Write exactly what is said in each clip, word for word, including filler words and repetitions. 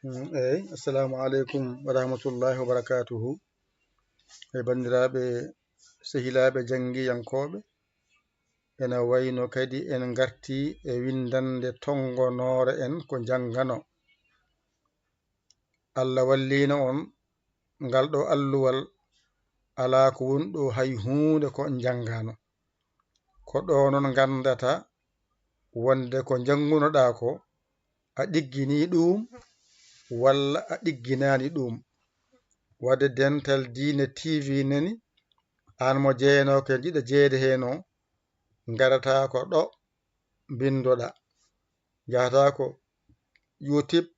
Eyi, assalamu aleykum wa rahmatullahi wa barakatuhu. E banndiraaɓe, sehilaaɓe janngiyankooɓe, ena wayno kadi en ngartii e winndannde tonngonoore en ko njanngano. Allah walliino on, ngal ɗo alluwal alaa ko woni ɗo hay huunde ko njanngaano. Ko ɗo noon nganndata wonde ko njanngunoɗaa ko, a ɗigginii ɗuum walla a ɗigginaani ɗuum. Waɗde Dental Diine T V nani, aan mo jeyanooke jiɗa jeeyde heen o, ngarataa ko ɗo mbinndoɗaa. Njahataa ko YouTube,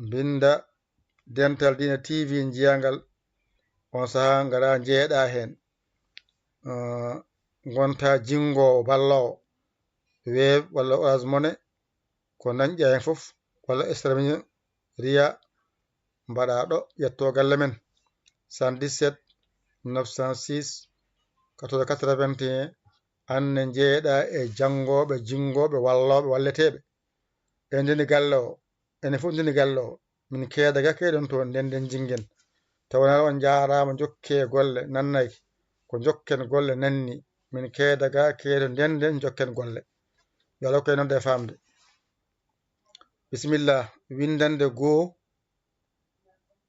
mbinnda Dental Diine T V, njiyangal. On sahaa ngara njeeɗa heen. Ah, ngonta jinngoowo, balloowo, Wave walla Orange Money, ko nanƴa heen fof, walla Western Union, Ria, mbaɗa ɗo, yetto galle men, soixante-dix-sept neuf cent six quatre-vingt-quatre-vingt-un. Aan ne njeeɗa e janngooɓe, jinngooɓe, wallooɓe, walleteeɓe. En ndeni galle o, enen fof ndeni galle o. Min keeda ga keɗon toon, nden nden jinggen. Tawa wonaa on njaaraama, njokkee golle, nannayki. Ko njokken golle nanni. Min keeda ga keedo, nden nden njokken golle. Yo Allah hokku en nodde e faamde. Bisimilla, winndannde goo,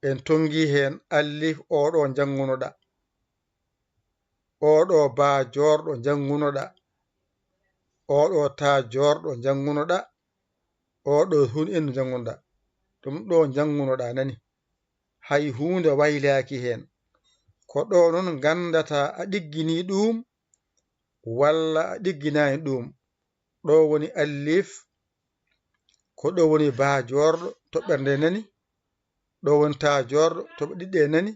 en tonngi heen allif, oo ɗo njanngunoɗaa. Oo ɗo baa joorɗo njanngunoɗaa. Oo ɗo taa joorɗo njanngunoɗaa. Oo ɗo huun en njanngunoɗaa. Ɗum ɗo njanngunoɗaa nani. Hay huunde waylaaki heen. Ko ɗo noon nganndataa a ɗigginii ɗuum walla a ɗigginaani ɗuum. Ɗo woni allif, ko ɗo woni baa joorɗo, toɓɓere nde nani. Ɗo woni taa joorɗo, toɓɓe ɗiɗi ɗe nani.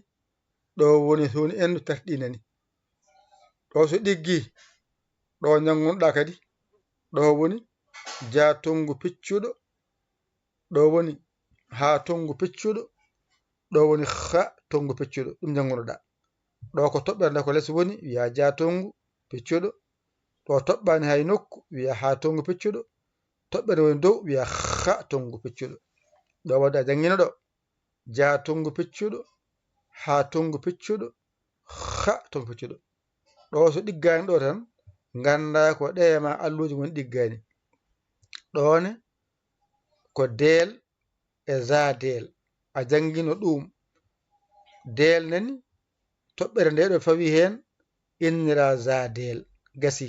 Ɗo woni huun en tati ɗi nani. Ɗo so ɗiggi, ɗo njanngunoɗaa kadi. Ɗo woni jaa tonngu piccuɗo. Ɗo woni haa tonngu piccuɗo. Ɗo woni ha tonngu piccuɗo. Ɗum njanngunoɗaa. Ɗo ko toɓɓere nde ko les woni, wiyaa jaa tonngu piccuɗo. Ɗo toɓɓaani hay nokku, wiyaa haa tonngu piccuɗo. Toɓɓere woni dow, wiyaa ha tonngu piccuɗo. Ɗo waɗi a janngino ɗo. Jaa tonngu piccuɗo, haa tonngu piccuɗo, ha tonngu piccuɗo. Ɗo so ɗiggaani ɗo tan, nganndaa ko ɗe ma alluuji mon ɗiggaani. Ɗo ne, ko deel e zaadeel. A janngino ɗuum. Deel nani, toɓɓere nde ɗo fawi heen, innira zaadeel. Gasi.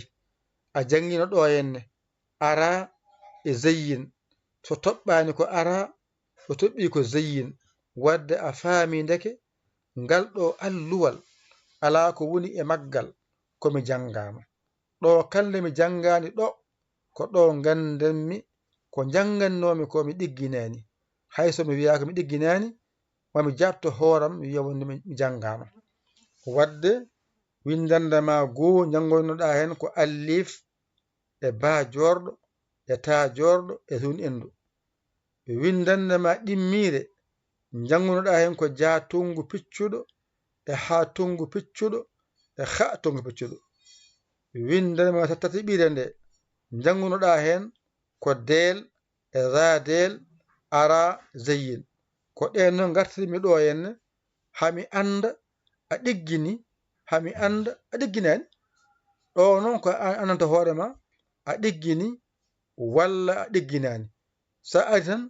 A janngino ɗo henne, ara e zeyyin. So toɓɓaani ko ara, so toɓɓii ko zeyyin. Waɗde a faami ndeke, ngal ɗo alluwal, alaa ko woni e maggal, ko mi janngaama. Ɗo kal nde mi janngaani ɗo, ko ɗo nganndanmi ko njanngannoomi ko mi ɗigginaani. Hay so mi wiyaaka mi ɗigginaani, ma mi jaabto hooram, mi wiya wonde mi, mi janngaama. Waɗde winndannde ma goo njanngoynoɗaa heen ko allif e baa joorɗo e taa joorɗo e huun enndu. Winndannde ma ɗimmiire njanngunoɗaa heen ko jaa tonngu piccuɗo e haa tonngu piccuɗo e ha tonngu piccuɗo. Winndannde ma tataɓiire nde njanngunoɗaa heen ko deel e zaadeel, ara, zeyyin. Ko ɗeen noon ngartirmi ɗo henne, haa mi annda a ɗiggini, haa mi annda a ɗigginaani. Ɗo noon ko a annanta hoore ma a ɗiggini walla a ɗigginaani. So a ari tan,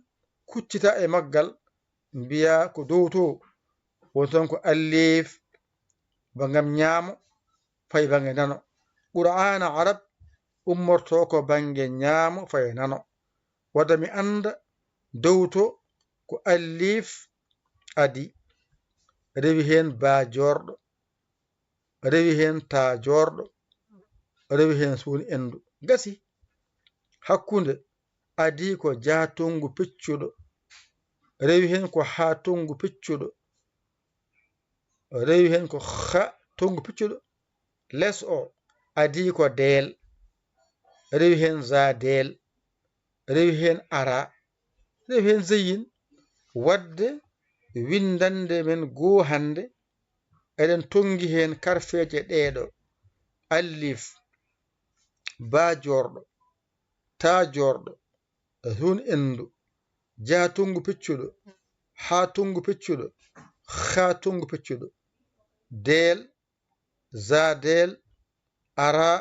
kuccita e maggal, mbiya ko dow to, woni toon ko allif, bangam ñaamo, fayi bannge nano. Qur'aana Arab ummorto ko bannge ñaamo, fayi nano. Wata mi annda dow to ko allif adi, rewi heen baa joorɗo, rewi heen taa joorɗo, rewi heen suun enndu. Gasi. Hakkunde adi ko jaa tonngu piccuɗo, rewi heen ko haa tonngu piccuɗo, rewi heen ko ha tonngu piccuɗo. Les o adi ko deel, rewi heen za deel, rewi heen ara, rewi heen zeyin. Waɗde winndannde men goo hannde, eɗen tonngi heen karfeeje ɗee ɗo: allif, baa joorɗo, taa joorɗo, huun enndu, jaatungu piccuɗo, haatungu piccuɗo, haatungu piccuɗo, deel, zaadeel, araa,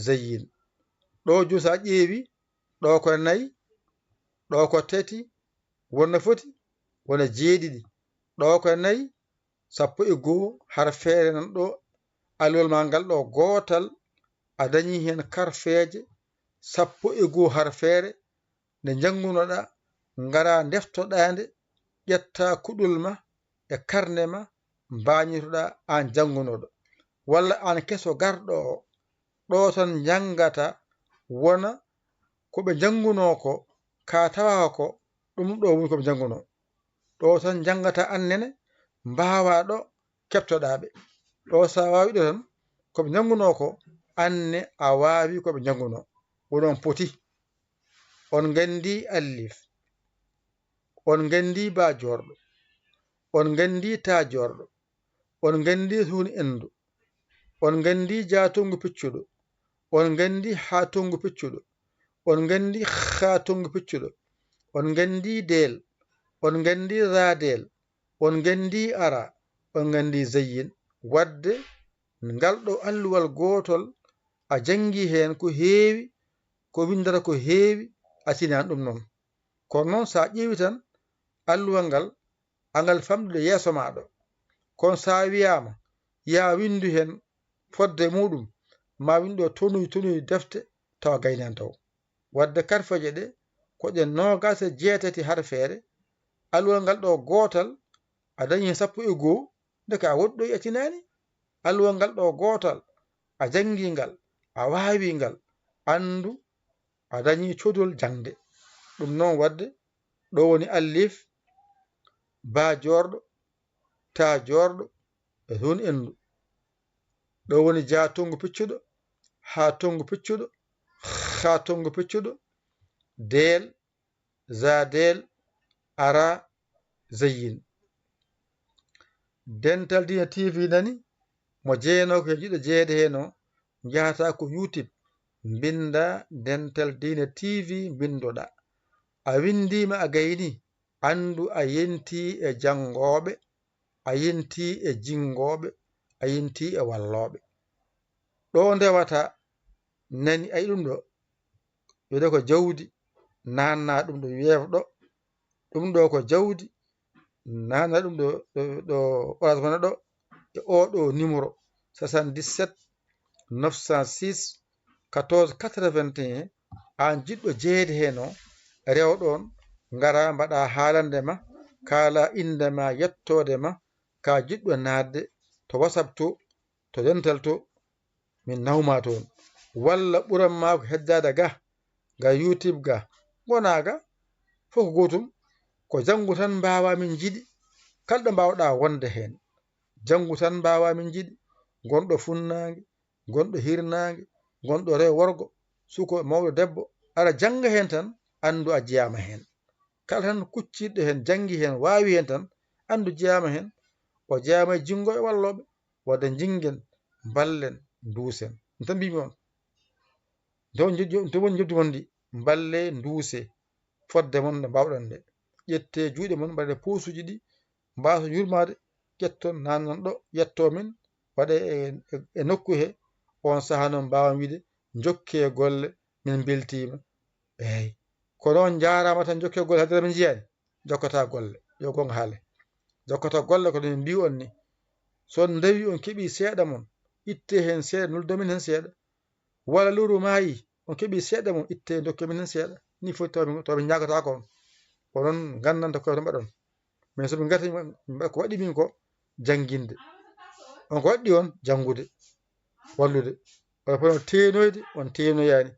zayyin. Ɗo juu so a ƴeewi, ɗo ko nayi, ɗo ko tati, wona foti, wona jeeɗiɗi. Ɗo ko nayi, sappo e goo harfeere nan ɗo, alluwal maa ngal ɗo gootal, a dañii heen karfeeje sappo e goo harfeere. Nde njanngunoɗaa, ngaraa ndeftoɗaa nde, ƴettaa kuɗol ma e karne ma, mbaañitoɗaa aan janngunooɗo, walla aan keso garɗo o. Ɗo tan njanngata wona ko ɓe njanngunoo ko, ka tawaa ko ɗum ɗo woni ko ɓe njanngunoo. Ɗo tan njanngata aan nene, mbaawaa ɗo keɓtoɗaa ɓe. Ɗo so a waawi ɗo tan, ko ɓe njanngunoo ko, aan ne a waawi ko ɓe njanngunoo. Woni on poti. On nganndii allif, on nganndii baa joorɗo, on nganndii taa joorɗo, on nganndii suun endu, on nganndii jaatungu piccuɗo, on nganndii haatungu piccuɗo, on nganndii haatungu piccuɗo, on nganndii deel, on nganndii zaadeel, on nganndii araa, on nganndii zayyin. Waɗde ngal ɗo alluwal gootol, a janngii heen ko heewi, ko winndata ko heewi, a tinaani ɗum noon. Kono noon, so a ƴeewi tan alluwal ngal, angal famɗude yeeso maa ɗo. Kono so a wiyaama, yaa winndu heen fodde muuɗum, ma winndu ɗo tonuy tonuy defte, tawa gaynaani taw. Waɗde karfeeje ɗe, ko ɗe noogaas e jeetati harfeere, alluwal ngal ɗo gootal, a dañii heen sappo e goo, ndeke a woɗɗoyi a tinaani. Alluwal ngal ɗo gootal, a janngii ngal, a waawii ngal, anndu a dañii codol jaŋde. Ɗum noon waɗde, ɗo woni allif, baa joorɗo, taa joorɗo, e suun endu. Ɗo woni jaatungu piccuɗo, haatungu piccuɗo, haatungu piccuɗo, deel, zaadeel, araa, zayyin. Dental Diine T V nani, mo jeyanoo ko e jiɗɗo jeyeede heen o, njahataa ko YouTube, mbinndaa Dental Diine T V, mbinndoɗaa. A winndiima a gaynii, anndu a yentii e janngooɓe, a yentii e jinngooɓe, a yentii e wallooɓe. Ɗo ndewata nani, a yi ɗum ɗo, wiyde ko jawdi, naatna ɗum ɗo weef ɗo, ɗum ɗo ko jawdi, naatna ɗum ɗo, ɗo, ɗo Orange Money ɗo, e oo ɗo numéro, soixante-dix-sept neuf cent six quatorze quatre-vingt-un, aan jiɗɗo jeyeede heen o, rewɗo on, ngaraa mbaɗaa haalande ma, kaalaa innde ma, yettoode ma, ka jiɗɗo naatde to WhatsApp to, to dental to, min nawma toon. Walla ɓuran maa ko heddaade ga, ga YouTube ga, wonaa ga, fof ko gootum, ko janngu tan mbaawaa min njiɗi, kala ɗo mbaawɗaa wonde heen. Janngu tan mbaawaa min njiɗi, gonɗo funnaange, gonɗo hirnaange, gonɗo rewo worgo, suko mawɗo debbo, aɗa jannga heen tan, anndu a jeyaama heen. Kala tan kuccirɗo heen, janngi heen, waawi heen tan, anndu jeyaama heen, o jeyaama e jinngo e wallooɓe. Wadde njinngen, mballen, nduusen. Ɗum tan mbiymi on. Nde on njeddi, nde on njeddi mon ndi, mballe, nduuse, fodde mon nde mbaawɗon nde. Ƴette juuɗe mon, mbaɗe posuuji ɗi, mbaaso yurmaade, ƴetton, naannon ɗo, ƴetto min, waɗe e, e, e nokku he, on sahaa noon mbaawan wiide, njokkee golle, min mbeltiima. Eey. Kono on njaaraama tan, njokkee golle, haydara min njiyaani. Jokkataa golle. Yo goonga haale. Jokkataa golle ko no min mbii on ni. So on ndawi on keɓii seeɗa mon, ittee heen seeɗa, nodda min heen seeɗa. Walla lewru maayi, on keɓii seeɗa mon, ittee ndokkee min heen seeɗa. Ni foti tawa min, tawa min ñaagataako on. Onon nganndanta koye to mbaɗon. Min so min ngarti, min mbaɗa ko waɗi min ko jannginde. On ko waɗi on janngude, wallude. Walla kono teenoyde, on teenoyaani.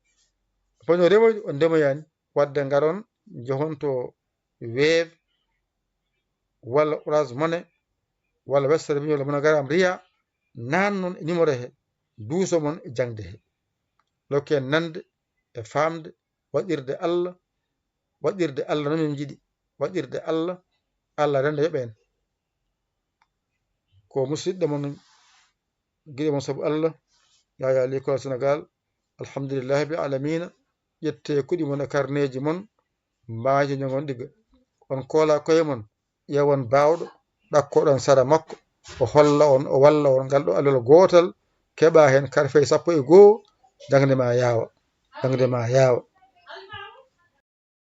Kono remoyde, on ndemoyaani. Wadde ngaron, njehon to Wave, walla Orange Money, walla Western Union, walla MoneyGram, Ria, naannon e numéro he, duuso mon e jaŋde he. Lokken nande e faamde, waɗirde Allah, waɗirde Allah no min njiɗi, waɗirde Allah, Allah renda yoɓa en. Ko musidɗo mon, giɗo mon sabu Allah, Yaya Likol Senegal, alhamdulillahi rabbil alamina. Ƴette kuɗi mon e karneeji mon, Mbaajo njogon ɗiga. On koola koye mon, ƴeewon baawɗo, ɗakkoɗon sara makko, o holla on, o walla on ngal ɗo alal gootal, keɓa heen karfey sappo e goo, jaŋde ma yaawa, jaŋde ma yaawa.